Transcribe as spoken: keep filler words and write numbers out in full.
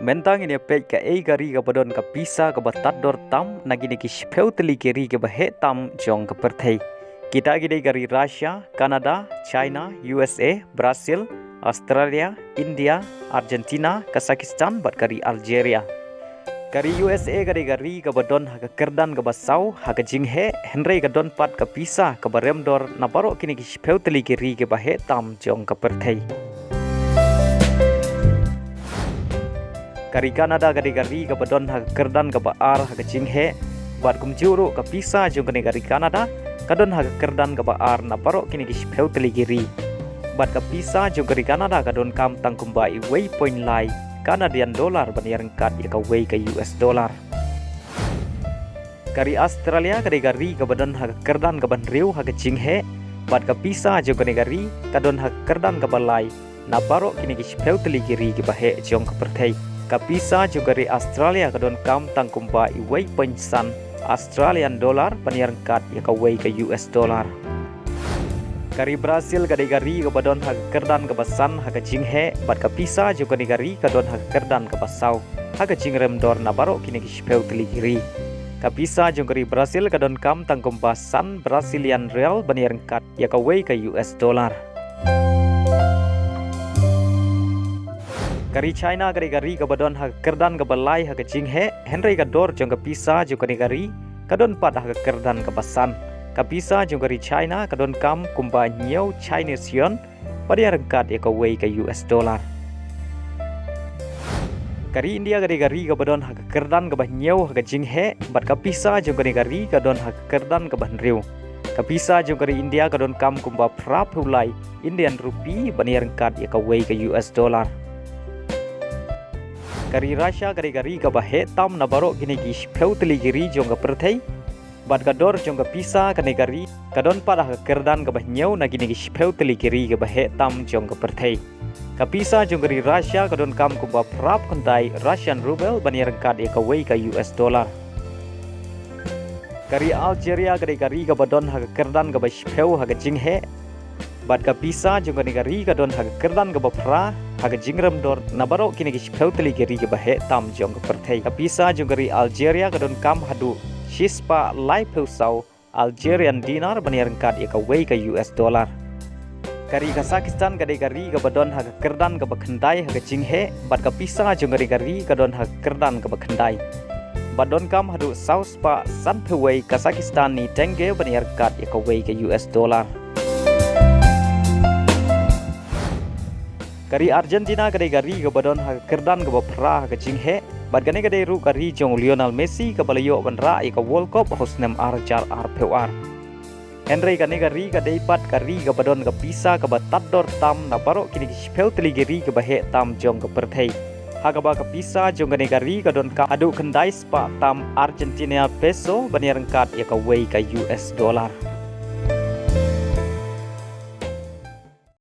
Mynta ngin ïa peit kaei ka ri kaba don ka pisa kaba tad dor tam na kine ki shiphew tylli ki ri kiba heh tam jong ka pyrthei. Kita ki dei ka ri Russia, Canada, China, U S A, Brazil, Australia, India, Argentina, Kazakhstan bad ka ri Algeria. Ka ri U S A ka dei ka ri kaba don ha ka kyrdan kaba saw ha ka jingheh, hynrei ka don pat ka pisa kaba rem dor na baroh kine ki shiphew tylli ki ri kiba heh tam jong ka pyrthei. Ka ri Canada ka dei ka ri kaba don ha ka kyrdan kaba ar ha ka jingheh, bad kumjuh ruh ka pisa jong kane ka ri Canada ka don ha ka kyrdan kaba ar na baroh kine ki shiphew tylli ki ri. Bad ka pisa jong ka ri Canada ka donkam tang kumba iwei point lai Canadian dollar ban ïaryngkat ïa kawei ka U S dollar. Ka ri Australia ka dei ka ri kaba don ha ka kyrdan kaba hynriew ha ka jingheh, bad ka pisa jong kane ka ri ka don ha ka kyrdan kaba lai na baroh kine ki shiphew tylli ki ri kiba heh jong ka pyrthei. Ka pisa jong ka ri Australia ka donkam tang kumba iwei point san Australian dollar ban ïaryngkat ïa kawei ka U S dollar. Ka ri Brazil ka dei ka ri kaba don ha ka kyrdan kaba san ha ka jingheh, bad ka pisa jong kane ka ri ka don ha ka kyrdan kaba saw ha ka jingrem dor na baroh kine ki shiphew tylli ki ri. Ka pisa jong ka ri Brazil ka donkam tang kumba san Brazilian real ban ïaryngkat ïa kawei ka U S dollar. Ka ri China ka dei ka ri kaba don ha ka kyrdan kaba lai ha ka jingheh, hynrei ka dor jong ka pisa jong kane ka ri ka don pat ha ka kyrdan kaba san. Ka pisa jong ka ri China ka donkam kumba hynñiew Chinese yuan ban ïaryngkat ïa kawei ka U S dollar. Ka ri India ka dei ka ri kaba don ha ka kyrdan kaba hynñiew ha ka jingheh, bad ka pisa jong kane ka ri ka don ha ka kyrdan kaba hynriew. Ka pisa jong ka ri India ka donkam kumba phra phew lai Indian rupee ban ïaryngkat ïa kawei ka U S dollar. Ka ri Russia ka dei ka ri kaba heh tam na baroh kine ki shiphew tylli ki ri jong ka pyrthei, bad ka dor jong ka pisa kane ka ri ka don pat ha ka kyrdan kaba hynñiew na kine ki shiphew tylli ki ri kiba heh tam jong ka pyrthei. Ka pisa jong ka ri Russia ka donkam kumba phra phew khyndai Russian ruble ban ïaryngkat ïa kawei ka U S dollar. Ka ri Algeria ka dei ka ri kaba don ha ka kyrdan kaba shiphew ha ka jingheh, bad ka pisa jong kane ka ri ka don ha ka kyrdan kaba phra ha ka jingrem dor na baroh kine ki shiphew tylli ki ri kiba heh tam jong ka pyrthei. Ka pisa jong ka ri Algeria ka donkam haduh shispah laiphew saw Algerian dinar ban ïaryngkat ïa kawei ka U S dollar. Ka ri Kazakhstan ka dei ka ri kaba don ha ka kyrdan kaba khyndai ha ka jingheh, bad ka pisa jong ka dei ka ri ka don ha ka kyrdan kaba khyndai, bad donkam haduh saw spah sanphew wei Kazakhstani tenge ban ïaryngkat ïa kawei ka U S dollar. Ka ri Argentina ka dei ka ri kaba don ha ka kyrdan kaba phra ha ka jingheh, bad kane ka dei ruh ka ri jong u Lionel Messi kaba la ïoh ban rah ïa ka World Cup ha u snem ar hajar arphew ar. Hynrei kane ka ri ka dei pat ka ri kaba don ka pisa kaba tad dor tam na baroh kine ki shiphew tylli ki ri kiba heh tam jong ka pyrthei, ha kaba ka pisa jong kane ka ri ka donkam haduh khyndai spah tam Argentina peso ban ïaryngkat ïa kawei ka U S dollar.